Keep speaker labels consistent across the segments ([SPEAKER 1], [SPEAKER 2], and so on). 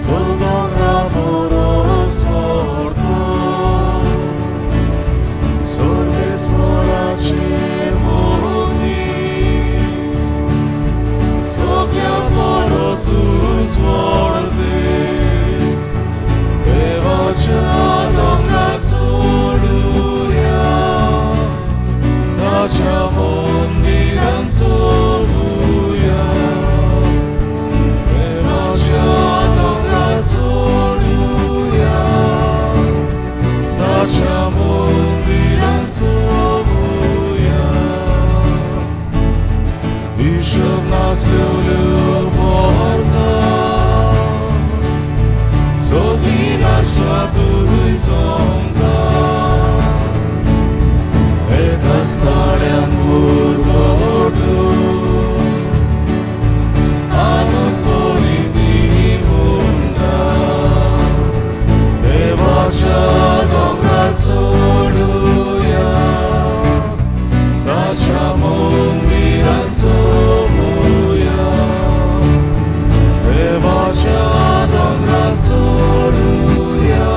[SPEAKER 1] दोंगरा परस व्हडलो, सर्वेस्पराचें मंदीर सगळ्या परसूच व्हडलें. देवाच्या दोंगरार चडुया, ताच्या मंदिरांत चलुया. देवाच्या दोंगरार चडुया, ताच्या मंदिरांत चलुया. हिशोब नासलेल्यो वर्सां सगळीं राष्ट्रांतूय सोंपता. एकाच ताळ्यान उरगडून आनंद बरी ती म्हणटा. देवाच्या दोंगरार चडुया, ताच्या मंदिरांत चलुया. देवाच्या दोंगरार चडुया,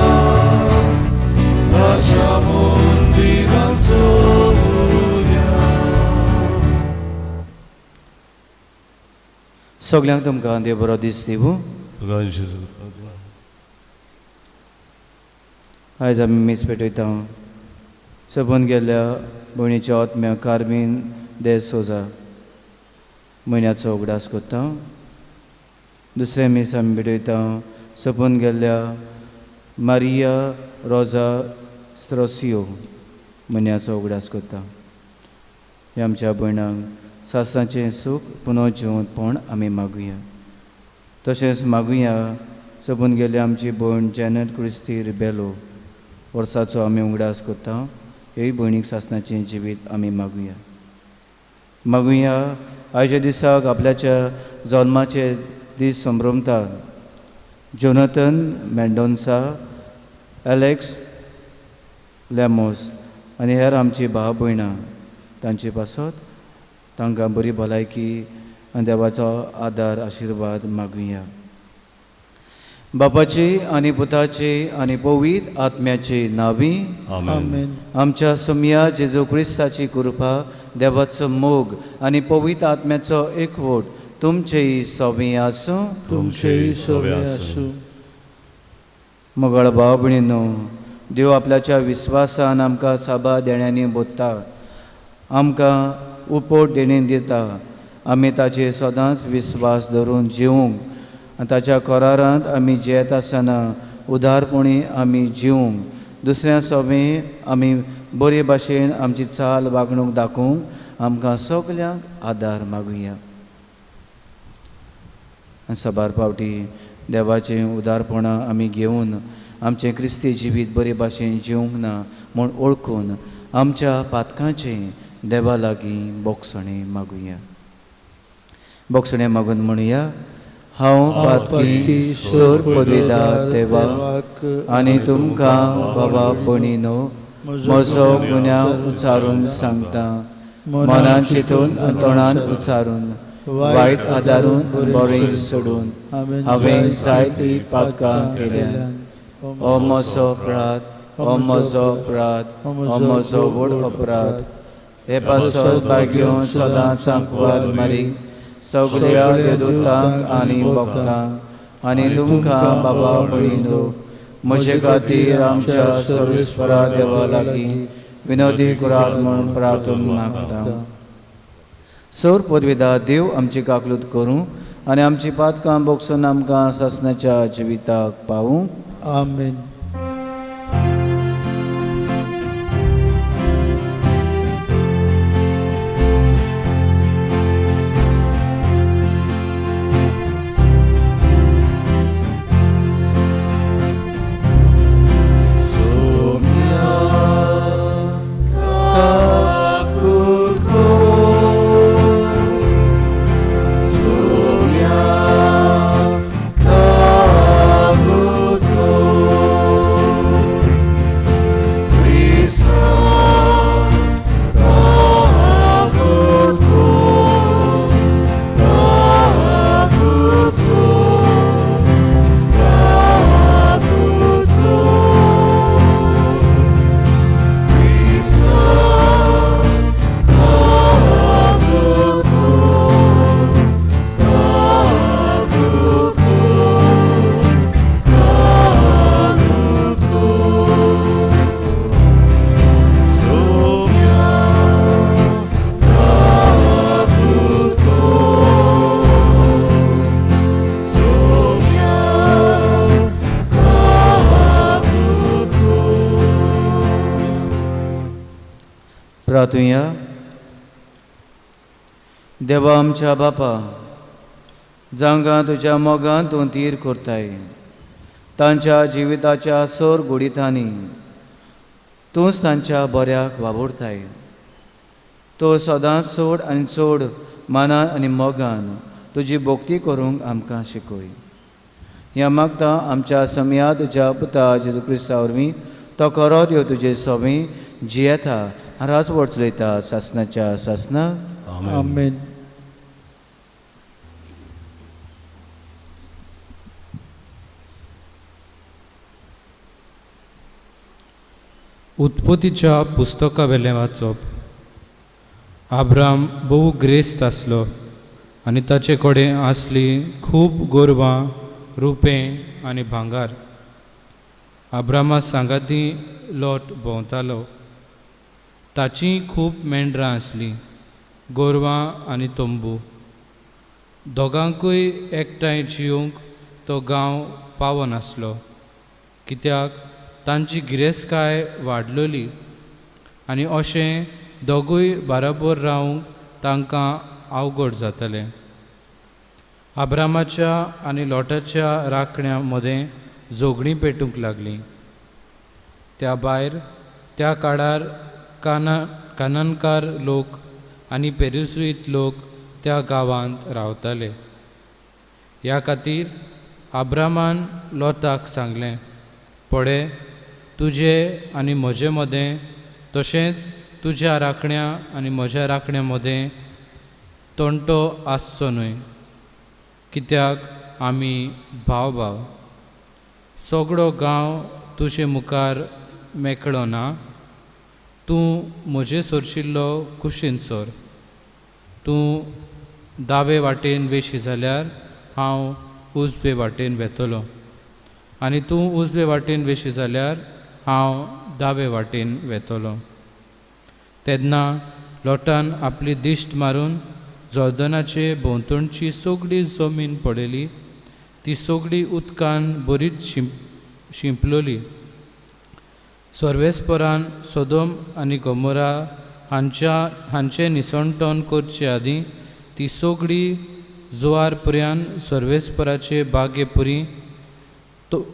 [SPEAKER 1] ताच्या मंदिरांत चलुया.
[SPEAKER 2] सगल्यांक तुमकां देव बरो दीस दिवूं.
[SPEAKER 3] तुका.
[SPEAKER 2] आयज आमी मीस पेटयता सोबून गेल्ल्या भयणीच्या आत्म्या कार्मीन दे सोजा म्हयन्याचो उगडास करता. दुसरें मीस आमी भेटयता सोंपून गेल्ल्या मारिया रोजा स्त्रोसियो म्हयन्याचो उगडास करता. ह्या आमच्या भयणांक सासांचें सूख पुनः जिवंतपण आमी मागुया. तशेंच मागुया सोंपून गेल्ली आमची भयण जॅनट क्रिस्ती रिबेलो वर्साचो आमी उगडास करता. ह्या भयणीक सासणाचें जिवीत आमी मागुया. मागुया आयच्या दिसाक आपल्याच्या जल्माचे दीस संभ्रमतात जोनाथन मेंडोन्सा, एलेक्स लेमोस आनी हेर आमची भाव भयणां तांचे पासत तांकां बरी भलायकी आनी देवाचो आदार आशिर्वाद मागुया. बापाची आनी पुताची आनी पवित्र आत्म्याची नावी
[SPEAKER 3] आमेन.
[SPEAKER 2] आमच्या सोमया जेजू क्रिस्ताची कृपा, देवाचो मोग आनी पवित्र आत्म्याचो एकवट तुमचेय सवी आसूं.
[SPEAKER 4] तुमचेय सवे आसूं.
[SPEAKER 2] मोगाळ भाव भयणीनो, देव आपल्याच्या विस्वासान आमकां साबार देण्यांनी बोधता, आमकां उपट देणी दिता. आमी ताचेर सदांच विस्वास धरून जिवूंक आनी ताच्या करारांत आमी जियेत आसतना उदारपणी आमी जिवूंक, दुसऱ्या सवे आमी बरे भाशेन आमची चाल वागणूक दाखोवंक आमकां सगल्यांक आदार मागुया. आनी साबार फावटी देवाचें उदारपणां आमी घेवन आमचें क्रिस्ती जिवीत बरे भाशेन जिवंक ना म्हूण ओळखून आमच्या पातकांचें देवा लागीं बोगसणें मागुया. बोगसणें मागून म्हणुया, हांव पातकी सोर पदवीदार देवा आनी तुमकां बाबा भयणीनो म्हजो गुन्यांव उच्चारून सांगता. मनान चिंतून आनी तोंडान उच्चारून, वायट आदारून बरें सोडून हांवें जायतीं पातकां केल्यात. ओ म्हजो अपराध, ओ म्हजो अपराध, ओ म्हजो व्हड अपराध. हे पासत भाग्योन सदांच सांकवार मारी सगल्या देवदूतांक आनी भक्तांक आनी तुमकां बाबा भयणीनो म्हजे खातीर आमच्या सर्वेस्परा देवा लागीं विनोदी करात म्हूण प्रार्थना मागता. सोर पदवीदा देव आमची काकलूत करूं आनी आमची पातकां बोगसून आमकां सासणाच्या जिविताक पावूं.
[SPEAKER 4] आमेन.
[SPEAKER 1] Sonia, Kakuto, Sonia, Kakuto.
[SPEAKER 2] प्रार्थुया. देवा आमच्या बापा, जांकां तुज्या मोगान तूं धीर करताय तांच्या जिविताच्या सोर गुडितांनी तूंच तांच्या बऱ्याक वावुरताय. तूं सदांच चड आनी चड मानान आनी मोगान तुजी भक्ती करूंक आमकां शिकय. ह्या मागता आमच्या समया तुज्या पुता जेजू क्रिस्ता वरवीं तो खरो देव तुजे सवी जियेता राजवट चलयता सासनाच्या सासना.
[SPEAKER 4] आमेन.
[SPEAKER 3] उत्पत्तीच्या पुस्तका वेलें वाचप. आब्राम भोव ग्रेस्त आसलो आनी ताचे कडेन आसली खूब गोरवां, रुपें आनी भांगार. आब्रामा सांगाती लोट भोंवतालो. ताचीं खूब मेंढरां आसलीं, गोरवां आनी तंबू. दोगांकूय एकठांय जिवंक तो गांव पावनासलो, कित्याक तांची गिरेस्तकाय वाडलोली आनी अशें दोगूय बाराबोर रावंक तांकां अवघड जातलें. आब्रामाच्या आनी लोटाच्या राखण्या मदें झगडीं पेटूंक लागलीं. त्या भायर त्या काळार कानानकार लोक आनी पेरिसुईत लोक त्या गांवांत रावताले. ह्या खातीर आब्रामान लोटाक सांगलें, पळे तुजे आनी म्हजे मदें तशेंच तुज्या राखण्या आनी म्हज्या राखण्या मदें तंटो आसचो न्हय, कित्याक आमी भाव भाव. सगळो गांव तुजे मुखार मेकळो ना, तूं म्हजे सरशिल्लो कुशीन सर. तूं दावे वाटेन वेशी जाल्यार हांव उजवे वाटेन वेतलो आनी तूं उजवे वाटेन वेशी जाल्यार हांव दावे वाटेन वेतलो. तेन्ना लोटान आपली दिश्ट मारून जॉर्दनाचे भोंवतणची सगळी जमीन पळयली. ती सगळी उदकान बरीच शिंपलोली. सर्वेस्परान सोदोम आनी गोमोरा हांचें निसणटण करचे आदीं ती सगळी जुवार पर्यान सर्वेस्पराचे बागे पुरी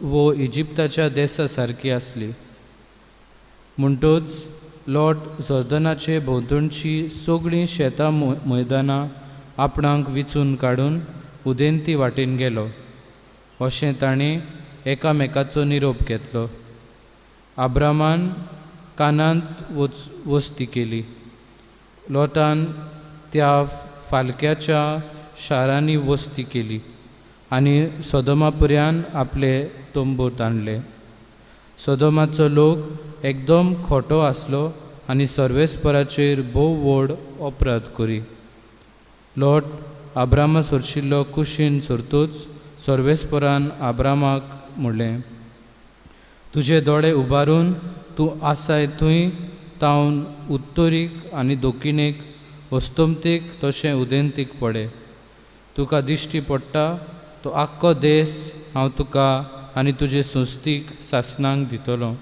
[SPEAKER 3] वो इजिप्ताच्या देसा सारकी आसली. म्हणटच लोट जॉर्दनाचे भोंवतणची सगळीं शेतां मैदानां आपणाक विचून काडून उदेंती वाटेन गेलो. अशें ताणें एकामेकाचो निरोप घेतलो. आब्रामान कानांत वस्ती केली. लोटान त्या फालक्याच्या शारांनी वस्ती केली आनी सोदोमा पर्यान आपले तंबू ताणले. सोदोमाचो लोक एकदम खोटो आसलो आनी सर्वेस्पराचेर भोव व्हड अपराध करी. लोट आब्रामा सरशिल्लो कुशीन सरतूच सर्वेस्परान आब्रामाक म्हणलें, तुजे दोळे उबारून तूं आसाय थंय तावन उत्तरीक आनी दक्षिणेक, अस्तमतेक तशें उदेंतीक पडे. तुका दिश्टी पडटा तो आख्खो देस हांव तुका आनी तुजे संस्थीक सासणांक दितलो.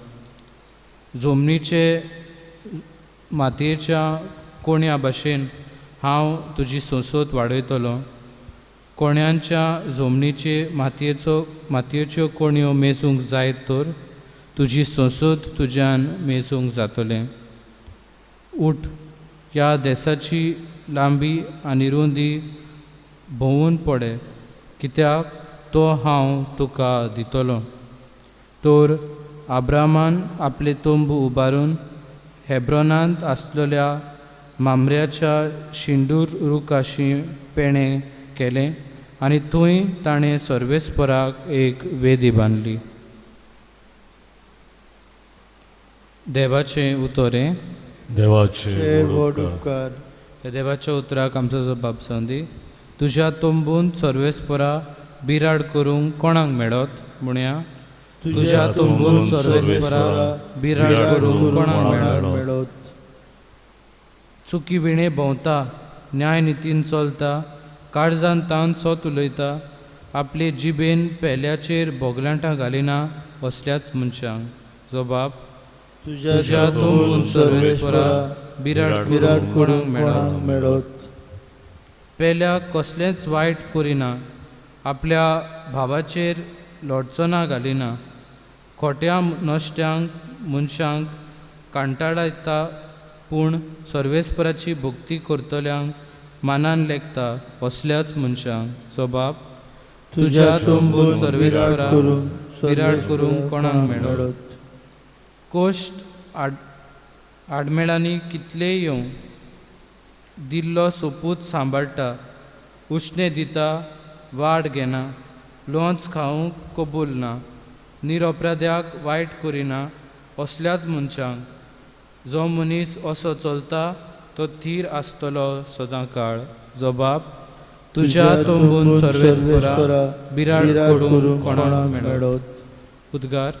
[SPEAKER 3] जमनीचे मातयेच्या कोण्या भाशेन हांव तुजी संसद वाडयतलो. कोण्यांच्या जमनीचे मातयेच्यो कोणयो मेजूंक जायत तर तुजी संसद तुज्यान मेजूंक जातलें. उठ, ह्या देसाची लांबी आनी रुंदी भोंवून पडे, कित्याक तो हांव तुका दितलो. तर आब्रामान आपले तंबू उबारून हेब्रोनांत आसलेल्या मामऱ्याच्या शिंदूर रुखाशी पेणें केलें आनी थंय ताणें सर्वेस्पराक एक वेदी बांदली. देवाचें उतर हें.
[SPEAKER 1] देवाचे व्हड उपकार.
[SPEAKER 3] ह्या देवाच्या उतराक आमचो जबाब संदी. तुज्या तंबूंत सर्वेस्परा बिराड करूंक कोणाक मेळत म्हणया. तुज्या तंबूंत सर्वेस्परा बिराड करूंक कोणाक मेळत. चुकी विणे भोंवता, न्याय नितीन चलता, काळजान तान सोत उलयता, आपले जिबेन पेल्याचेर बोगलांटां घालिना असल्याच मनशांक. जबाब. तुज्या तोंबून सर्वेस्परा बिराड करूंक मेळत. पेल्या कसलेंच वायट करिना, आपल्या भावाचेर लोटचना घालिना, खोट्या नश्ट्यांक मनशांक कांटाळयता, पूण सर्वेस्पराची भक्ती करतल्यांक मानान लेखता असल्याच मनशांक. जबाब तुज्या तोंबून सर्वेस्परा बिराड करूंक कोणाक मेळत. कोश्ट आडमेळांनी कितलेय येवं, दिल्लो सोपूत सांबाळटा, उश्णें दिता, वाड घेना, लोंच खावंक कबूल ना, निरपराध्याक वायट करिना असल्याच मनशांक. जो मनीस असो चलता तो थीर आसतलो सदां काळ. जबाब तुज्या तोंबून सर्वेस्परा बिराड करूंक कोणाक मेळत. उद्गार.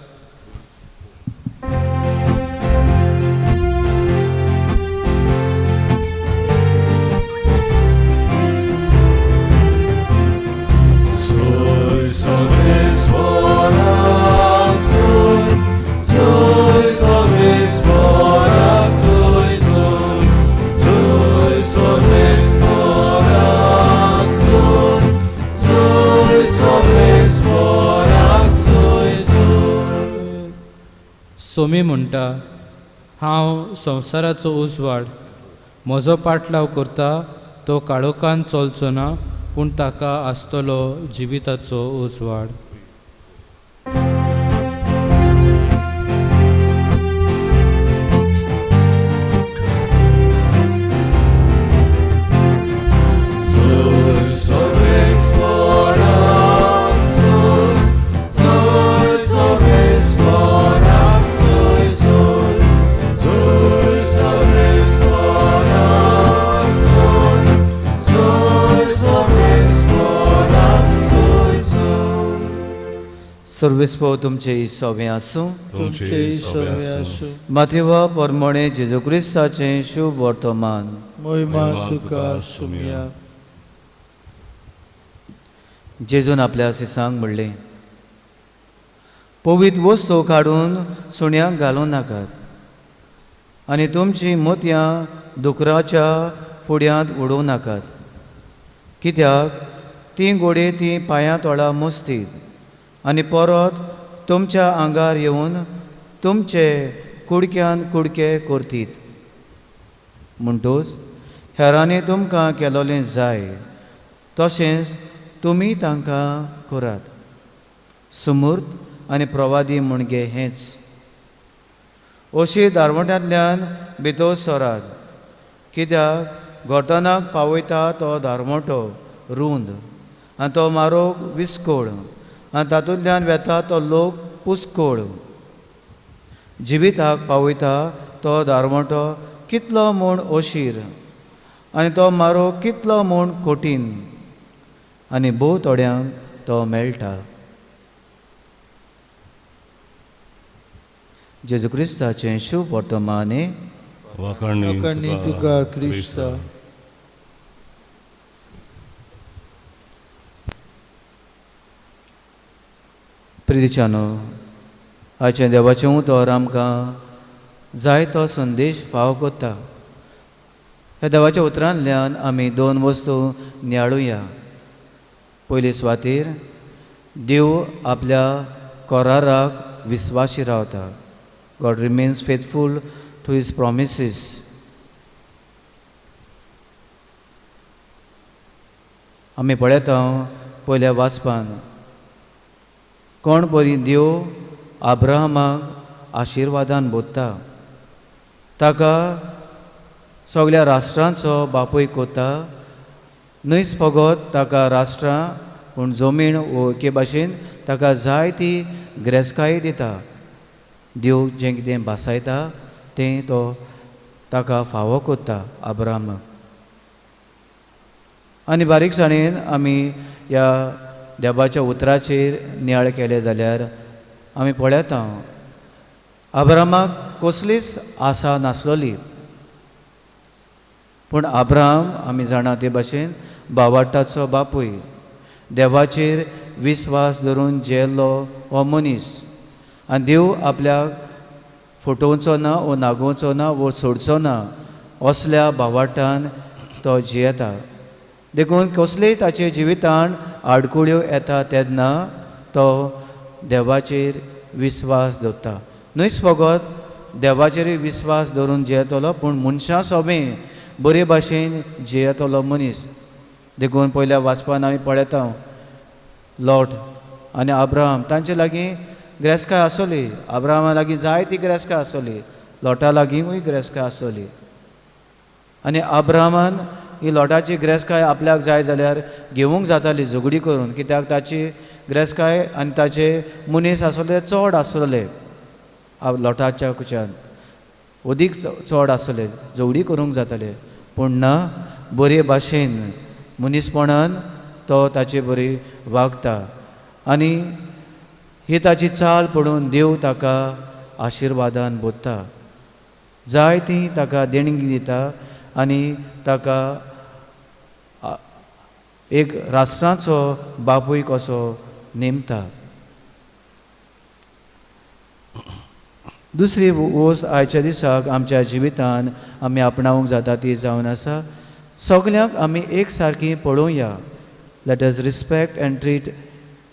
[SPEAKER 3] सोमी म्हणटा, हांव संवसाराचो उजवाड, म्हजो पाटलाव करता तो काळोखान चलचो ना, पूण ताका आसतलो जिविताचो उजवाड.
[SPEAKER 2] सर्वेस्पर तुमचे सवे आसूं. माथेवा परमणे जेजू क्रिस्ताचें शुभ वर्तमान. जेजून आपल्या शिसांक म्हणलें, पवित्र वस्तू काडून सुण्यांक घालूं नाकात आनी तुमचीं मोतयां दुकराच्या फुड्यांत उडोवं नाकात, कित्याक तीं गोडे तीं पांयां तोळा मोसतीत आनी परत तुमच्या आंगार येवन तुमचे कुडक्यान कुडके करतीत. म्हणटूच हेरांनी तुमकां केलोलें जाय तशेंच तुमी तांकां करात. सुमूर्त आनी प्रवादी म्हणगे हेंच. अशी दारवंट्यांतल्यान भितर सरात, कित्याक गोरतनाक पावयता तो दारवंटो रूंद आनी तो मारोग विस्कोळ आनी तातूंतल्यान वेता तो लोक पुस्कोळ. जिविताक पावयता तो दारवंटो कितलो म्हूण अशीर आनी तो मारो कितलो म्हूण कठीण आनी भोव थोड्यांक तो मेळटा. जेजू क्रिस्ताचें शुभ वर्तमान.
[SPEAKER 4] वाखाणनी तुका क्रिस्ता.
[SPEAKER 2] प्रितीच्यानो, आयचें देवाचें उतर आमकां जायतो संदेश फावो कोत्ता. ह्या देवाच्या उतरांतल्यान आमी दोन वस्तू नियाळुया. पयले सुवातेर देव आपल्या कराराक विस्वाशी रावता. God remains faithful to his promises. आमी पळयता पयल्या वाचपान कोण बरी देव अब्राहमाक आशिर्वादान बोधता, ताका सगळ्या राष्ट्रांचो बापूय कोता. न्हयच फकत ताका राष्ट्रां पूण जमीन वो एके भाशेन ताका जाय ती ग्रेसकाय दिता. देव जें कितें भासायता तें तो ताका फावो कोत्ता अब्राहमाक. आनी बारीकसाणेन आमी ह्या देवाच्या उतराचेर नियाळ केले जाल्यार आमी पळयता अब्राहमाक कसलीच आशा नासलोली, पूण अब्राहम आमी जाणा ते भाशेन बावाटाचो बापूय, देवाचेर विस्वास धरून जेल्लो हो मनीस आनी देव आपल्याक फटोवचो ना वो नागोवचो ना वो सोडचो ना असल्या भावार्तान तो जियेता. देखून कसलेय ताचे जिवितान आडकुळ्यो येता तेन्ना तो देवाचेर विस्वास दवरता. न्हयच फकत देवाचेरूय विस्वास दवरून जियेतलो पूण मनशां सोबें बरे भाशेन जियेतलो मनीस. देखून पयल्या वाचपान आमी पळयता लोट आनी अब्राहम तांचे लागीं ग्रेस्काय आसली. अब्राहमा लागीं जायती ग्रेस्काय आसली, लोटा लागींय ग्रेस्काय आसली. आनी अब्राहमान ही लोटाची ग्रेस्काय आपल्याक जाय जाल्यार घेवंक जाताली झगडी करून, कित्याक ताची ग्रेस्काय आनी ताचे मनीस आसले चड आसले लोटाच्या कुच्यान अदीक चड आसले, झगडी करूंक जाताले. पूण ना, बरे भाशेन मनीसपणान तो ताचे बरी वागता आनी ही ताची चाल पडून देव ताका आशिर्वादान भरता, जाय ती ताका देणगी दिता आनी ताका एक राष्ट्राचो बापूय कसो नेमता. दुसरी वस्त आयच्या दिसाक आमच्या जिवितान आमी आपणावंक जाता ती जावन आसा सगल्यांक आमी एक सारकी पळोवया. Let us respect and treat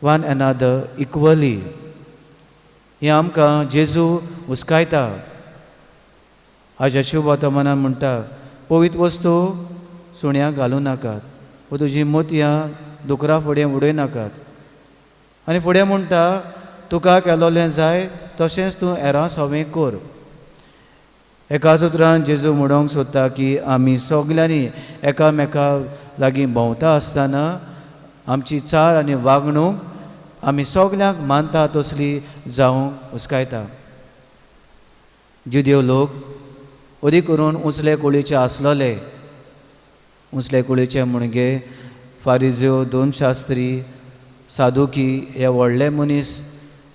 [SPEAKER 2] one another equally. हें आमकां जेजू हुस्कायता. आयच्या शुभवर्तमानान म्हणटा पवित्र वस्तू सुण्यांक घालूं नाकात वो तुजी मोतयां दुकरा फुडें उडय नाकात. आनी फुडें म्हणटा तुका केलोलें जाय तशेंच तूं हेरां सवें कर. एकाच उतरान जेजू म्हणूंक सोदता की आमी सगल्यांनी एकामेका लागीं भोंवता आसतना आमची चाल आनी वागणूक आमी सगल्यांक मानता तसली जावंक हुस्कायता. जुदेव लोक अदीक करून उंचले कुळीचे आसलोले, उंचले कुळीचे म्हणगे फारिज्यो, दोन शास्त्री, सादुकी हे व्हडले मनीस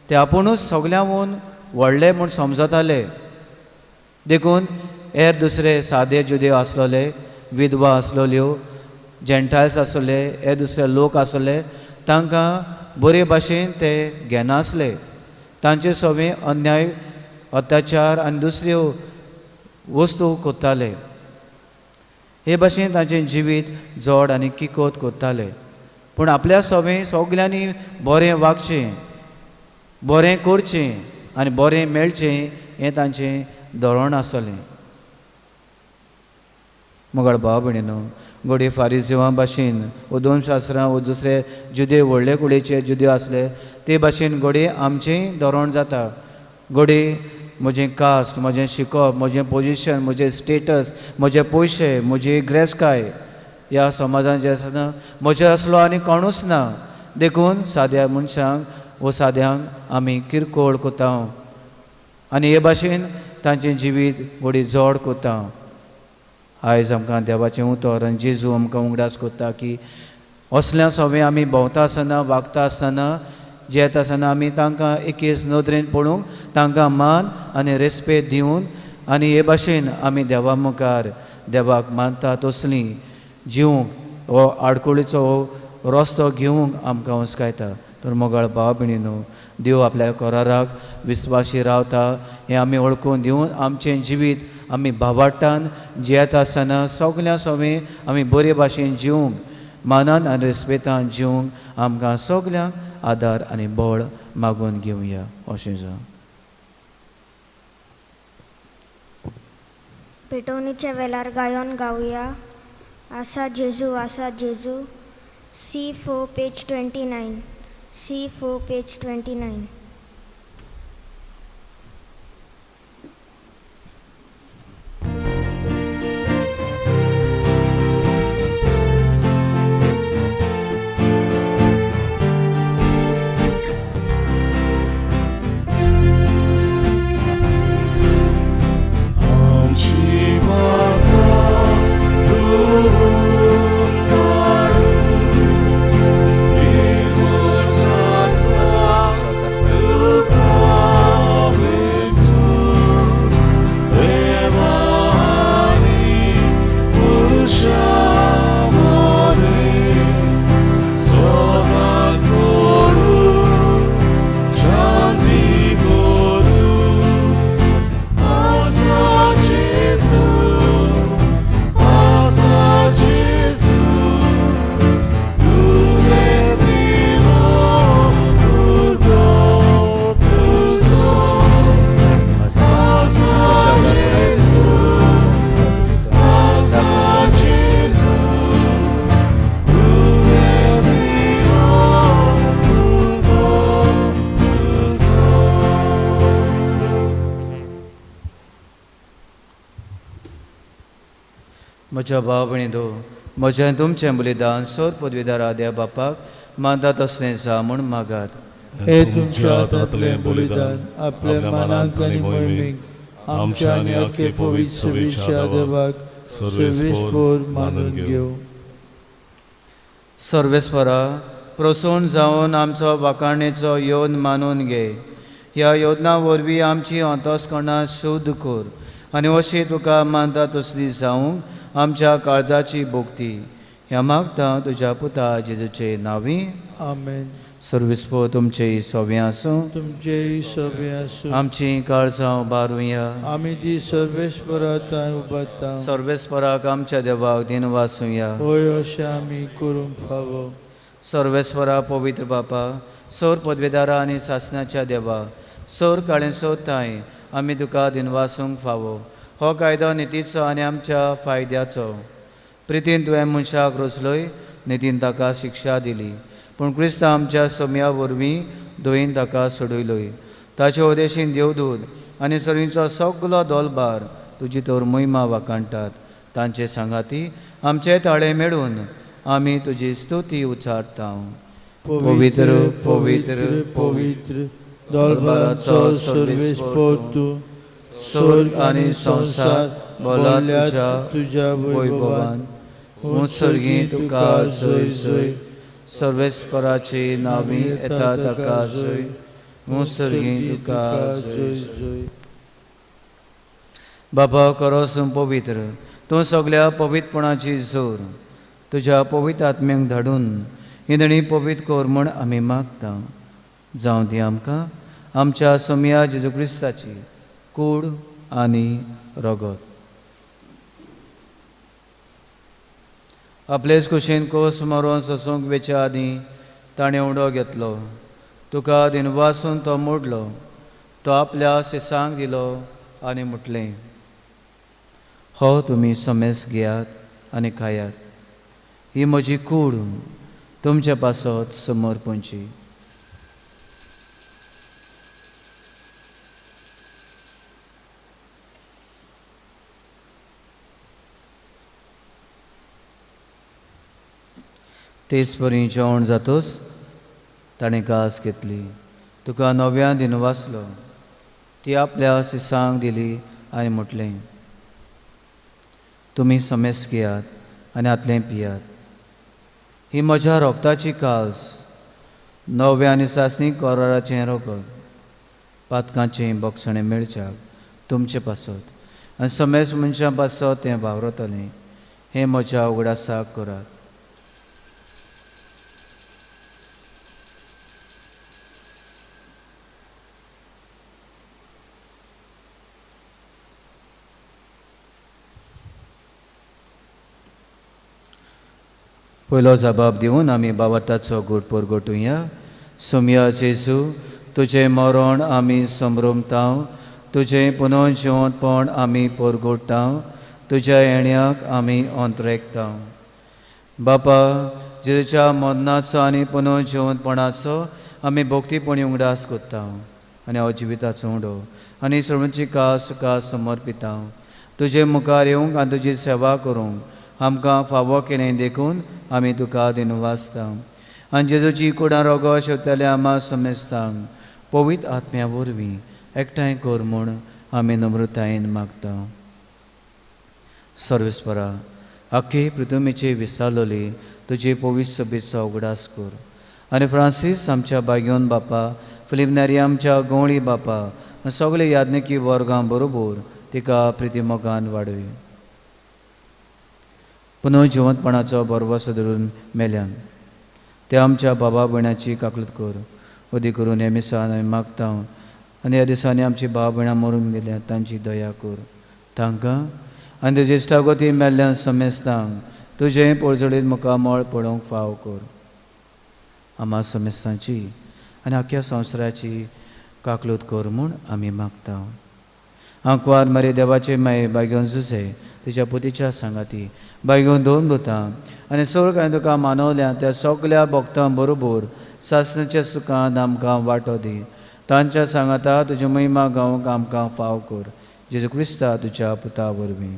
[SPEAKER 2] ते आपुणूच सगल्यांहून व्हडले म्हूण समजताले. देखून हेर दुसरे सादे जुदेव आसलोले, विधवा आसलोल्यो, जेंटायल्स आसले, हे दुसरे लोक आसले, तांकां बरे भाशेन ते घेनासले. तांचे सवें अन्याय, अत्याचार आनी दुसऱ्यो वस्तू कोत्ताले. हे भाशेन तांचें जिवीत जोड आनी किकोत कोत्ताले. पूण आपल्या सवें सगल्यांनी बरें वागचें, बरें करचें आनी बरें मेळचें हें तांचें धोरण आसलें. मोगाळ भाव भयणीनो, घडये फारिजिवां भाशेन वो दोन शास्त्रां वो दुसरे जुदेव व्हडले कुळयेचे जुदेव आसले ते भाशेन घडये आमचेंय धोरण जाता. घडये म्हजें कास्ट, म्हजें शिकप, म्हजें पोजिशन, म्हजें स्टेटस, म्हजे पयशे, म्हजी ग्रेस्काय ह्या समाजान जें आसा ना म्हजें आसलो आनी कोणूच ना. देखून साद्या मनशांक वो साद्यांक आमी किरकोळ कोता आनी हे भाशेन तांचें जिवीत घडये जोड कोता. आयज आमकां देवाचें उतर आनी जेजू आमकां उगडास कोत्ता की असल्या सवें आमी भोंवता आसतना, वागता आसतना, जियेता आसतना आमी तांकां एकेच नदरेन पळोवंक, तांकां मान आनी रेस्पेद दिवन आनी हे भाशेन आमी देवा मुखार देवाक मानता तसली जिवंक हो आडकुळीचो रस्तो घेवंक आमकां हुस्कायता. तर मोगाळ भाव भयणीनो, देव आपल्या कराराक विस्वाशी रावता हें आमी वळखून दिवन आमचें जिवीत आमी भावार्तान जियेता आसतना सगल्यां सवें आमी बरे भाशेन जिवंक, मानान आनी रेस्पेतान जिवंक आमकां सगल्यांक आदार आनी बळ मागून घेवया. अशें जावं.
[SPEAKER 5] पेटोवणीच्या वेळार गायन गावया आसा जेजू आसा जेजू. C4 page 29, C4 page 29.
[SPEAKER 1] Amen.
[SPEAKER 2] म्हज्या भाव भयणींनो, म्हजें तुमचें बलिदान सोर पदवीदारा देव बापाक मानता तसलें जा म्हूण मागात.
[SPEAKER 4] हे तुमच्या हातांतलें बलिदान आपल्या मनाक आनी मोहिमेक आमच्या आनी आख्खे पवित्र सभेच्या देवाक सर्वेस्पोर मानून घेवं.
[SPEAKER 2] सर्वेस्परा प्रसून जावन आमचो वाखाणेचो योन मानून घे. ह्या योजना वरवीं आमची अंतस्करणां शुद्ध कर आनी अशी तुका मानता तसली जावंक आमच्या काळजाची भोक्ती. ह्या मागता तुज्या पुता जेजूचे नांवी.
[SPEAKER 4] आमेन.
[SPEAKER 2] सर्वेस्पोर तुमचें सोबें आसूं.
[SPEAKER 4] तुमचेय सोबें आसूं.
[SPEAKER 2] आमची काळजां उबारुया.
[SPEAKER 4] आमी ती सर्वेस्परा थंय उबारता.
[SPEAKER 2] सर्वेस्पराक आमच्या देवाक दिनवासुया.
[SPEAKER 4] हय, अशें आमी करूंक फावो.
[SPEAKER 2] सर्वेस्परा पवित्र बापा, सोर पदवेदारा आनी सासणाच्या देवा, सोर काळें सोदताय आमी तुका दिनवासूंक फावो. हो कायदो नितीचो आनी आमच्या फायद्याचो. प्रितीन तुवें मनशाक रचलोय, नितीन ताका शिक्षा दिली, पूण क्रिस्त आमच्या सम्या वरवीं दयेन ताका सोडयलोय. ताचे उदेशीन देवदूत आनी सरींचो सगलो दोलबार तुजी तर मोहिमा वाखाणटात. तांचे सांगाती आमचे ताळे मेळून आमी तुजी स्तुती उच्चारता.
[SPEAKER 4] पवित्र पवित्र पवित्र दोलबराचो सर्वेस्पोर तूं,
[SPEAKER 2] स्वर्ग आनी संवसार भरला
[SPEAKER 4] तुज्या
[SPEAKER 2] वैभवान. उत्सर्गी तुका जय जय. सर्वेस्पराचे नांवी येता ताका जय. उत्सर्गी तुका जय जय. बाबा करोस पवित्र तूं सगल्या पवित्रपणाची जोर. तुज्या पवित्र आत्म्यांक धाडून ही पवित्र कर म्हूण आमी मागता. जावं दी आमकां आमच्या सोमया जेजू क्रिस्ताची कूड आनी रगत. आपलेच कुशीन कोस मरोन सोसूंक वेच्या आदीं ताणें उडो घेतलो. तुका दिनवासून तो मोडलो. तो आपल्या सिसांक दिलो आनी म्हटलें, हो तुमी समेस घेयात आनी खायात. ही म्हजी कूड तुमचे पासत समर्पणची. तेच परी जेवण जातूच ताणें कास घेतली. तुका नव्यान दिनवासलो. ती आपल्या सिसांक दिली आनी म्हटलें, तुमी समेस घेयात आनी हातलें पियात. ही म्हज्या रोगताची कास, नव्या आनी सासणी कराराचें रगत, पातकांचें बक्षणें मेळच्याक तुमचे पासत आनी समेस मनशां पासत तें वावरतलें. हें म्हज्या उगडासाक करात. पयलो जबाब दिवन आमी बाबाताचो गूट परगटुया. सोमया जेजू, तुजें मरण आमी संभ्रमताव, तुजें पुनर्जिवंतपण आमी परगटताव, तुज्या येण्याक आमी अंतरेकताव. बापा, जेजूच्या मरणाचो आनी पुनर्जिवंतपणाचो आमी भक्तीपणी उगडास करता आनी हांव जिविताचो उडो आनी सर्वांची कास तुका समर्पिता. तुजे मुखार येवंक आनी तुजी सेवा करूंक आमकां फावो केलें देखून आमी तुका दिनवासता. आनी जेजूची कुडां रोगो शेवतल्या आमा समेस्तांक पवित्र आत्म्या वरवीं एकठांय कर म्हूण आमी नम्रतायेन मागता. सर्वेस्परा, आख्खे पृथुमीचे विसारलोली तुजे पवित्र सभेचो उगडास कर आनी फ्रांसीस आमच्या बाग्योन बापा, फिलीप नेरी आमच्या गवळी बापा, सगळे याज्ञिकी वर्गां बरोबर तिका प्रितीमोगान वाडय. पुनर्जिवंतपणाचो भरवंसो धरून मेल्यान ते आमच्या बाबा भयणाची काकलूत कर. अदी करून हे मिसान आमी मागता आनी ह्या दिसांनी आमची भाव भयणां मरून गेल्या तांची दया कर. तांकां आनी तुजे इश्टागती मेल्ल्यान समेस्तांक तुजें पोळजडीत मुखामळ पळोवंक फाव कर. आमा समेस्तांची आनी आख्ख्या संवसाराची काकलूत कर म्हूण आमी मागता. आंकवार मारी देवाचे माये बायगोन जुसे तिच्या पुतीच्या सांगाती बायगोन दोन दुतां आनी स्वर्ग आनी तुका मानवल्या त्या सगल्या भक्तां बरोबर सासणाच्या सुखान आमकां वांटो दी. तांच्या सांगाता तुजी महिमा गावंक आमकां फाव कर. जेजू क्रिस्ता तुज्या पुता वरवीं.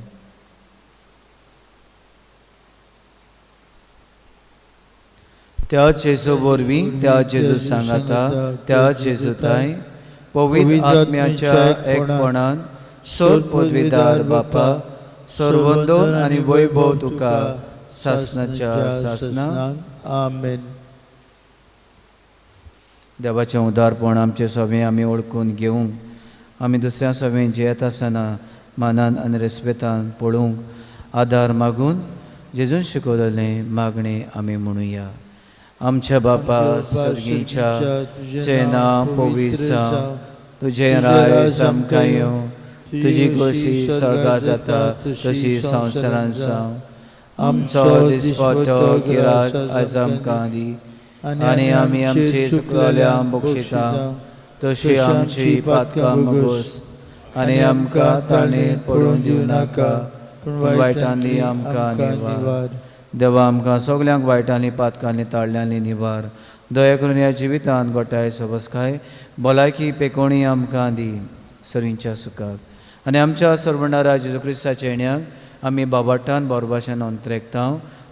[SPEAKER 2] त्या जेजू वरवीं, त्या जेजू सांगाता, त्या जेजूताय पवित्र आत्म्याच्या एकपणान सोर पदवीदार बापा, सर्वंदन आनी वैभव तुका सासनाच्या सासना.
[SPEAKER 4] आमेन.
[SPEAKER 2] देवाचें उदारपण आमचे सगळें आमी ओळखून घेवंक, आमी दुसऱ्या सगळें जियेत आसतना मानान आनी रेस्पेतान पळोवंक आदार मागून जेजून शिकवलेलें मागणें आमी म्हणुया. आमच्या बापा सर्गीच्या, तुजें नांव पवित्र जावं, तुजें राज आमकां येवं, तुजी खोशी स्वर्गांत जाता तशी संवसारांत जावं. आमचो दिसपट्टो गिरास आयज आमकां दी, आनी आमी आमचे चुकलेल्या बक्षिता तशी आमची पातकां मगोस, आनी आमकां ताणें पडून दिवं नाका, पूण वायटांनी आमकां निवार. देवा आमकां सगल्यांक वायटांनी पातकांनी ताळ्यांनी निवार. दया करून ह्या जिवितांत गोठाय सबसकाय भलायकी पेकोणी आमकां दी सरींच्या सुखाक, आनी आमच्या सर्वणारा जेजू क्रिस्ताच्या येण्याक आमी बाबाटान बोरभाशेन अंतरेकता.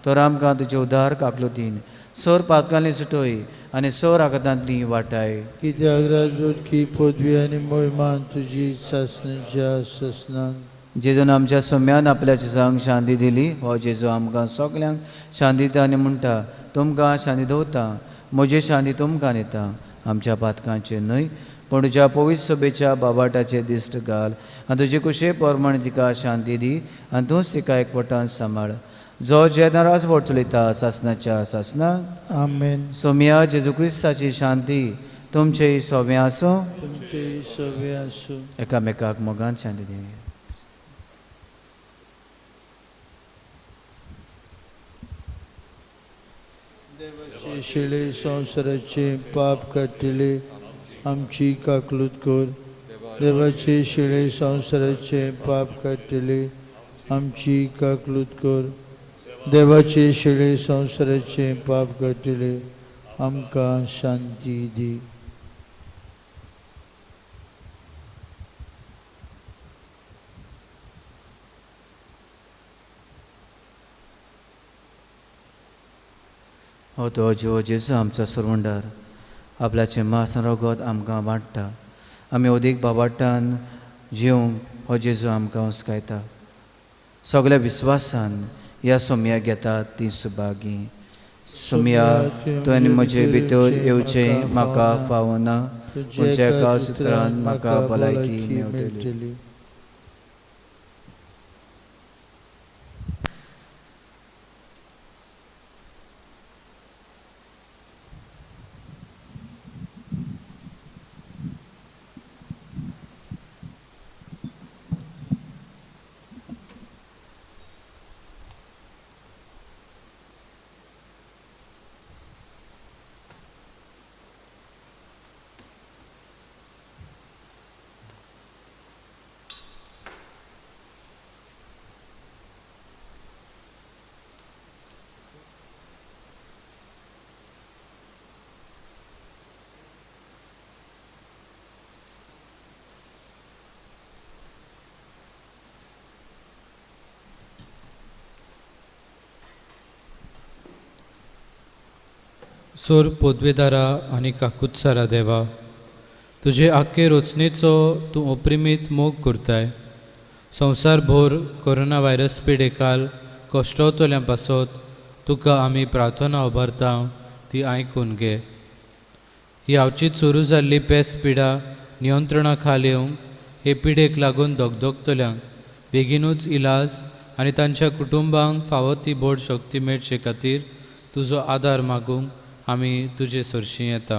[SPEAKER 2] तर आमकां तुजे उदार काकलुतीन सोर पातकांनी सुटोय आनी सोर आगतांतली वाटाय.
[SPEAKER 4] कित्याक राजवटकी पदवी आनी मोहिमान तुजी सासणाच्या सासणाक.
[SPEAKER 2] जेजून आमच्या सोम्यान आपल्या जेजांक शांती दिली. हो जेजू आमकां सगल्यांक शांती दिता आनी म्हणटा, तुमकां शांती दवरता, म्हजी शांती तुमकां दिता. आमच्या पातकांचेर न्हय पूण तुज्या पवित्र सभेच्या बाबाटाचेर दिश्ट घाल आनी तुजे कुशे प्रमाणे तिका शांती दी आनी तूंच तिका एकवटान सांबाळ, जो जेन्ना राजवट चलयता सासणाच्या सासणाक.
[SPEAKER 4] आमेन.
[SPEAKER 2] सोम्या जेजू क्रिस्ताची शांती तुमचेय सोबें आसूं,
[SPEAKER 4] तुमचेय सोबें आसूं.
[SPEAKER 2] एकामेकाक मोगान शांती दिवया.
[SPEAKER 4] देवाचे शिळे संवसाराचे पाप काडटले आमची काकलूत कर. देवाचे शिळे संवसाराचे पाप काडटले आमची काकलूत कर. देवाचे शिळे संवसाराचे पाप काडटले आमकां शांती दी.
[SPEAKER 2] हो तो जिवो जेजू आमचो सरवंडार आपल्याचें मांस आनी रगत आमकां वांट्टा. आमी अदीक बाबाटान जिवंक हो जेजू आमकां हुस्कायता. सगल्या विस्वासान ह्या सोमयाक घेतात ती सुभागी. सोमया तुवें म्हजे भितर येवचें म्हाका फावना, पूण एका चित्रान म्हाका भलायकी मेळटली.
[SPEAKER 3] सोर पोदवेदारा आनी काकुत्सारा देवा, तुजे आख्खे रचनेचो तूं अपरिमीत मोग करताय. संवसार भर कोरोना व्हायरस पिडेकाल कश्टवतल्या पासत तुका आमी प्रार्थना उबारता ती आयकून घे. ही आवचीत सुरू जाल्ली पेस पिडा नियंत्रणा खाल येवंक हे पिडेक लागून दगदगतल्यांक बेगिनूच इलाज आनी तांच्या कुटुंबांक फावो ती बोड शक्ती मेळचे खातीर तुजो आदार मागूंक आमी तुजे सरशीं येता.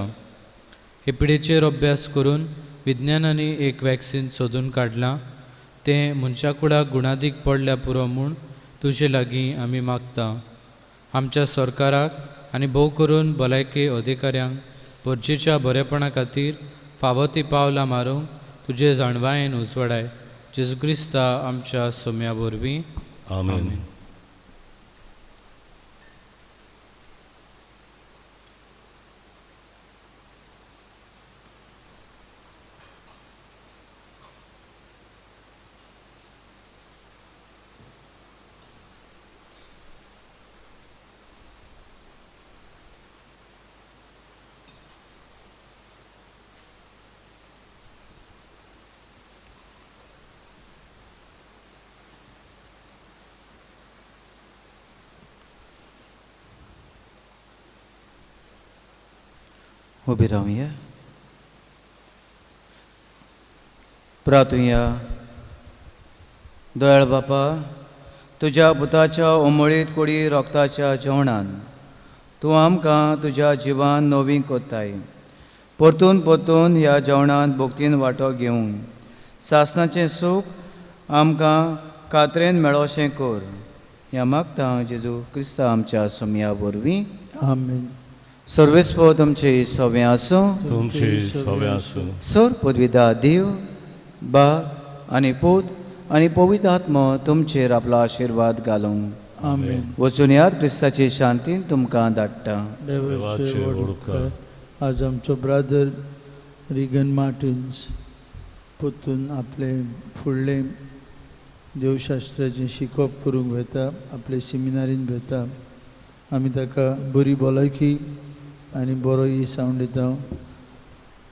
[SPEAKER 3] हे पिडेचेर अभ्यास करून विज्ञानांनी एक वॅक्सीन सोदून काडलां, तें मनशा कुडाक गुणादीक पडल्या पुरो म्हूण तुजे लागीं आमी मागता. आमच्या सरकाराक आनी भोव करून भलायकी अधिकाऱ्यांक गरजेच्या बरेपणा खातीर फावो ती पावलां मारूंक तुजे जाणवायेन उजवाडाय. जेजू क्रिस्ता आमच्या सोम्या वरवीं.
[SPEAKER 1] आमेन.
[SPEAKER 2] उबी रावया. प्रार्थुया. दयाळ बापा, तुज्या पुताच्या उमळीत कुडी रोगताच्या जेवणान तूं आमकां तुज्या जिवान नवी कोत्ताय. परतून परतून ह्या जेवणांत भक्तीन वांटो घेवन सासणाचें सूख आमकां कात्रेन मेळोशें कर. ह्या मागता जेजू क्रिस्ता आमच्या सोमया वरवीं.
[SPEAKER 4] आमेन.
[SPEAKER 2] सर्वेस्पो तुमचे सवें आसूं.
[SPEAKER 1] तुमचे सवें आसूं.
[SPEAKER 2] सर पदवीदा देव बाप आनी पूत आनी पवित्र आत्मो तुमचेर आपलो आशिर्वाद घालूं.
[SPEAKER 4] आमेन.
[SPEAKER 2] वचून याद क्रिस्ताचे शांतीन तुमकां धाडटा.
[SPEAKER 4] देवाचे व्हड उपकार. आज आमचो ब्रादर रिगन मार्टिन्स परतून आपले फुडलें देवशास्त्राचें शिकप करूंक वेता, आपले सेमिनारीन वेता. आमी ताका बरी भलायकी आनी बरो सावंड दिता.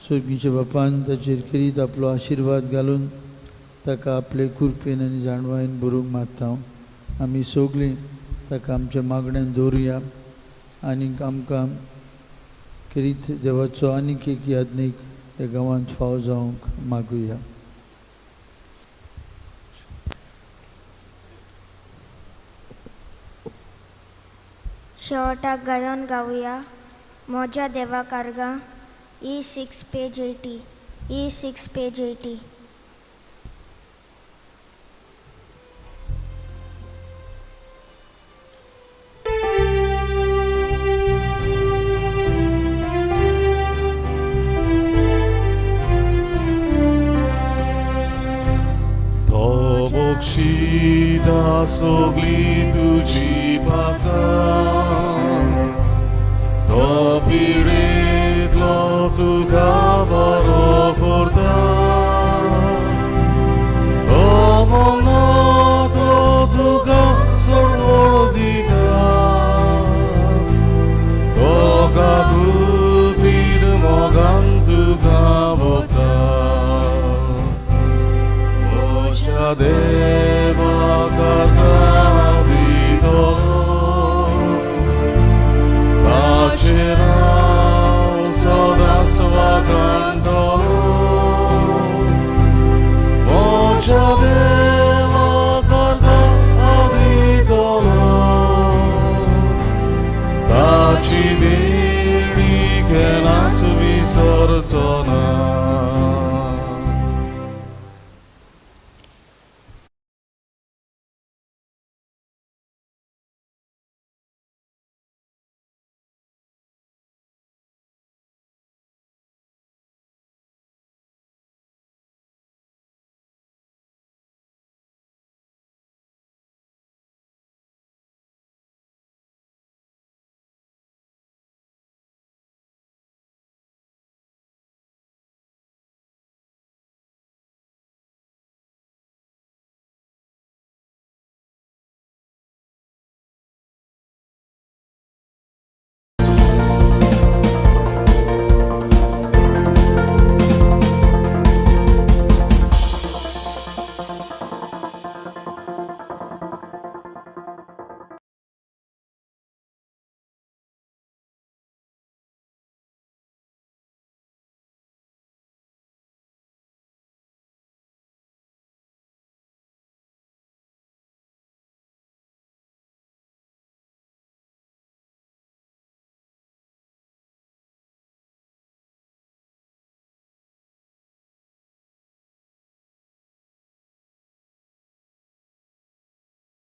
[SPEAKER 4] सुर्गीच्या बापान ताचेर खेरीत आपलो आशिर्वाद घालून ताका आपले कृपेन आनी जाणवायेन भरूंक मागता. आमी सगळीं ताका आमच्या मागण्यान दवरुया आनी आमकां खेरीत देवाचो आनीक एक याज्ञीक ह्या गांवांत फावो जावंक मागुया.
[SPEAKER 5] शेवटाक गायन गावया म्हज्या देवा कारगां. E6 page 80. E6 page 80.
[SPEAKER 1] तो बक्षिता सगळी तुजी पातकां, तो पिडे